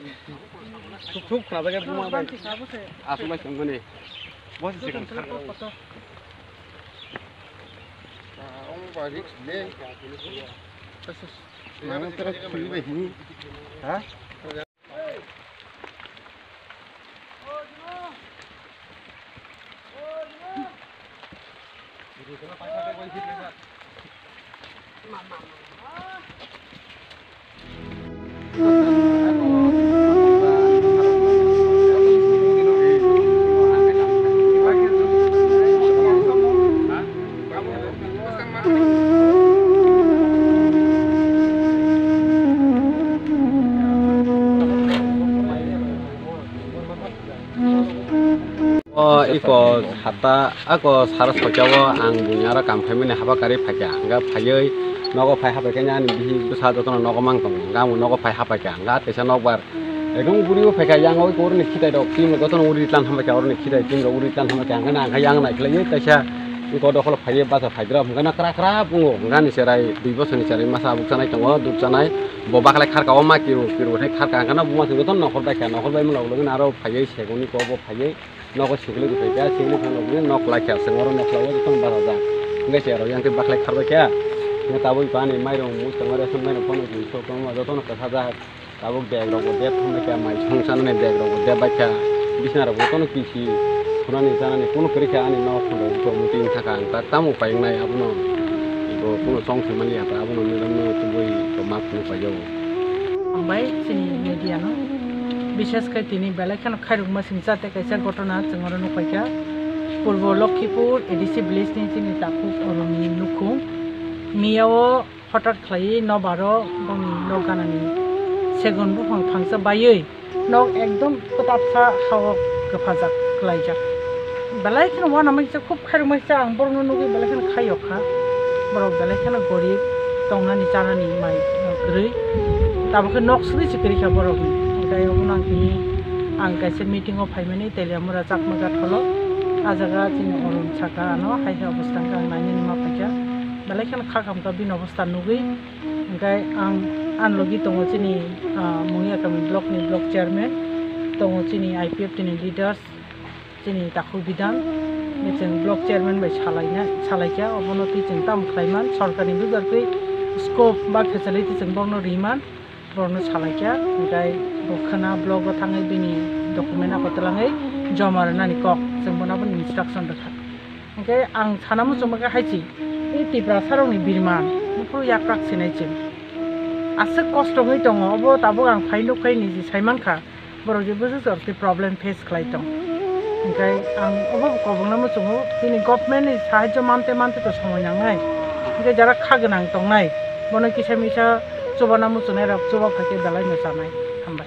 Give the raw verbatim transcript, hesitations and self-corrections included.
Thuk thuk khna bagwi buma bai. Aswk bai tongmani. Bo se sikang kha. Omo ba risk le. Nang tara thwi bai hi. Ha? O iko hata, ako sara soichao ang buini aro kam khaimani haba karwi phaikha. Hwnkhe phaiwi nogo phai hapaikhe ani bihik bwsa jotono nogo mang tongo. Hwnkhe ang nogo phai hapaikha. Hwnkhe teisa nokbar ekdom guriwi phaikha, yang oi korni khitai rok team rok jotono uri tlan hambaikha, oroni khitai team rok uri tlan hambaikha. Hwnkhe ang khe yang naikhlaiwi teisa iko dokholo phaiwi bacha phaidrop hwnkhe na kwrak kwrak wngo. Hwnkhe ani cherai dui bosorni cherai masa abuk chanai tongo, duk chanai. Bo bakhlai kharka o ma kiru kiru hai kharka hwnkhe na buma thwngwi jotono nokhor baikha. Nokhor bai mano login aro phaiwi segoni kobo phaiwi. Nogo sikli rw phaikha, sikli phano bini nok lai kha, aswk oro nok lai o jotono bachajak. Hwnkhe se aro yang twi bakhlai kharbai kha. Hwnkhe tabuk ani mairung mui tongma ration mairung phano twi sok tongma jotono kwthajak. Tabuk bag rok bo dep thangbai kha, mai song chanani bag rok bo dep bai kha. Bisna rok jotono kisi khunani chanani kunu kwrwi kha ani nok phano bo muti wng thaka ang tak tamo upai wngnai abono. Bo kunu chong se mani ya ta abono nirok no tubui ko ma phunu pai o. Hambai chini media no. Bishes khai tini belai kheno khairokma singcha tei kaisa gotona chwng oro nukpaikha. Purbo Lokhipur A D C village ni chini takhuk oroni nukhung. Miyao hotat khlaiwi nobaro bongni nok ganani segun buphang phangsa baiwi nok ekdom kwtapsa hao kwphajak kwlaijak. Belai kheno uanama kisa khub khairokma kisa ang borokno nugwi belai kheno khaiyokha. Borok belai kheno gorib, tongnani chanani mai kwrwi. Tabukhe nok swrwi se kwrwi kha borokni. Hwnkhe obono ang tini ang kaisa meeting o phaimani Teliamura Chakma Gathalo. A jaga chini Arun saka ano hai hai obostha wngkha ang nainani ma phaikha. Belai kheno kha khamkha bini obostha nugwi. Hwnkhe ang ani logi tongo chini, ah, Mungiakami block ni block chairman, tongo chini I P F T ni leaders, chini takhuk bidhan, chwng block chairman bai salaina, salaikha, obono twi chwng tamo khlaiman, sorkarni bujar twi scope ba facility chwng borokno riman, borokno salaikha, hwnkhe bo khwna block o thangwi bini document ako twlangwi joma rwnani kok, chwng bono abono instruction rwkha. Hwnkhe ang sana muchungma khe hai se, tei Tiprasarokni birman, buphuru yaprak sinai chwng. Aswk kosto wngwi tongo, obo tabuk ang phai nuk phai niji saimankha. Borok je bwswk jora tei problem face khlai tong. Hwnkhe ang obo kwbangno muchungo, chini government ni sahajyo mante mante to somoi nangnai. Hwnkhe jara kha gwnang tongnai, bono kisa misa chubana muchungnai rok chuba phaikhe belai no chanai. Hambai.